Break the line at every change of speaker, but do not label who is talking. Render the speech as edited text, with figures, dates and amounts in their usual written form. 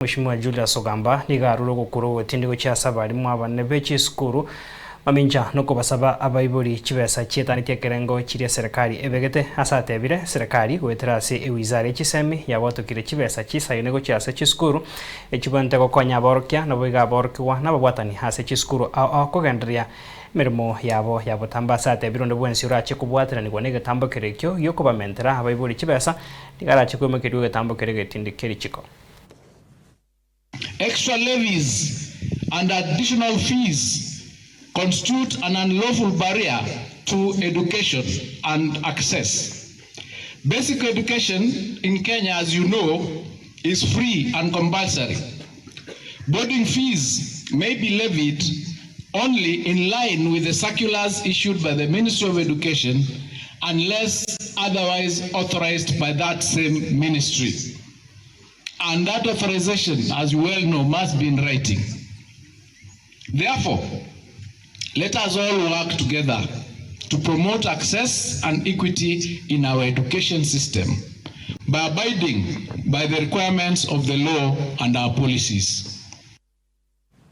Mweshimiwa Julius Ogamba nigo arure ogokura ogotindi gochia ase abarimu abanene be chisukuru mamincha nokobasaba abaibori chibesa chietanetie ekerengo chiria eserekari ebegete ase atebire eserekari goetera ase ewizara ye chisemi yabwatokire chibesa chisaine gochia ase chisukuru echibwenerete gokonya aborokia naboigo aborokigwa nababwatani ase chisukuru ao ao kogendereria emeremo yabo ya botambe ase atebire onde bwensi orache kobwateranigwa negetambo kere ekio giokobamentera abaibori chibesa nigo arache koimokerigwa egetambo kere egetindi kerichiko.
Extra levies and additional fees constitute an unlawful barrier to education and access. Basic education in Kenya, as you know, is free and compulsory. Boarding fees may be levied only in line with the circulars issued by the Ministry of Education unless otherwise authorized by that same ministry. And that authorization, as you well know, must be in writing. Therefore, let us all work together to promote access and equity in our education system by abiding by the requirements of the law and our policies.